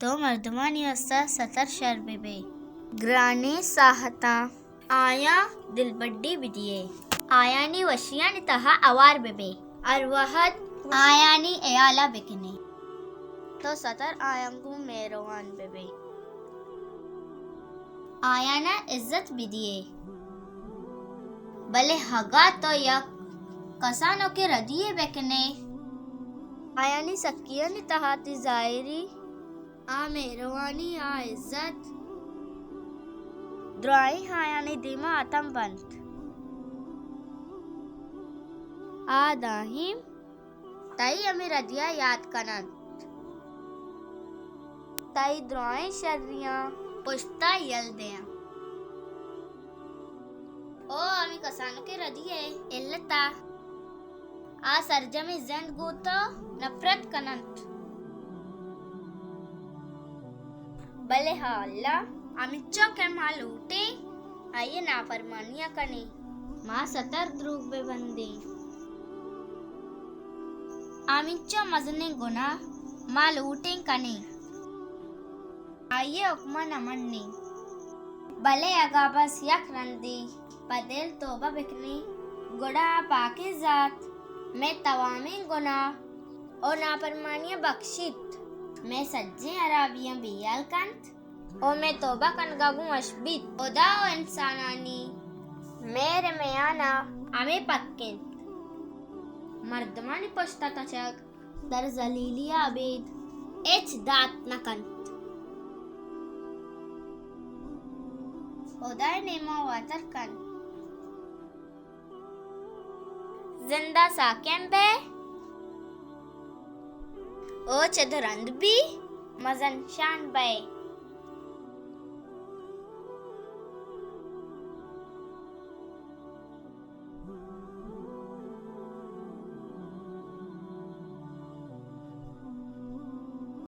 تو مردمانی واستا ستر شر بہ بئے۔ گرانیں ساہتاں آیاں دلبڈی بدیئے۔ آیانی وشیانی تہا اوار بہ بئے۔ ہر وہد آیانی ہیالا بکنئے۔ تو ستر آیاں گوں مہروان بہ بئے۔ آیانا عزت بدیئے۔ بلے اگاں تو یک کسانکیں ردیے بکنئے، آیانی سکیانی تہا تئی ظاہری آ مہروانی، آ عزت، درائیں آیانی دیما ہتم بنت۔ آ دائم تئی ہمے ردیا یات کن انت۔ تئی درائیں شریاں پشتا یل دیاں۔ او ہمے کسانکیں ردی ء علتا آ سرجمیں زند گوں تو نفرت کن انت۔ بلے ہا اللہ، ہمینچو کہ ما لوٹیں، آئی ء نافرمانیاں کنیں۔ ما ستر دروگ بہ بندیں۔ ہمینچو مزنیں گناہ ما لوٹیں کنیں۔ آئی ء حکم ء نہ منیں۔ بلے اگاں بس یک رندے پہ دل توبہ بکنیں، گڑا آ پاکیں ذات مئے توامیں گناہ و نافرمانیاں بخشیت، مئے سجیں ہرابیاں بے ہیال کنت و مئے توبہ کنگا گوں وش بیت۔ ہدا و انسانانی مہر میانا ہمے پک انت، مردمانی پشتا تچگ در ذلیلی ء ابید ہچ دات نہ کنت۔ ہدائے نیما واتر کن۔ زندا ساکن بئے۔ او چد رند بی۔ مزن شان بئے۔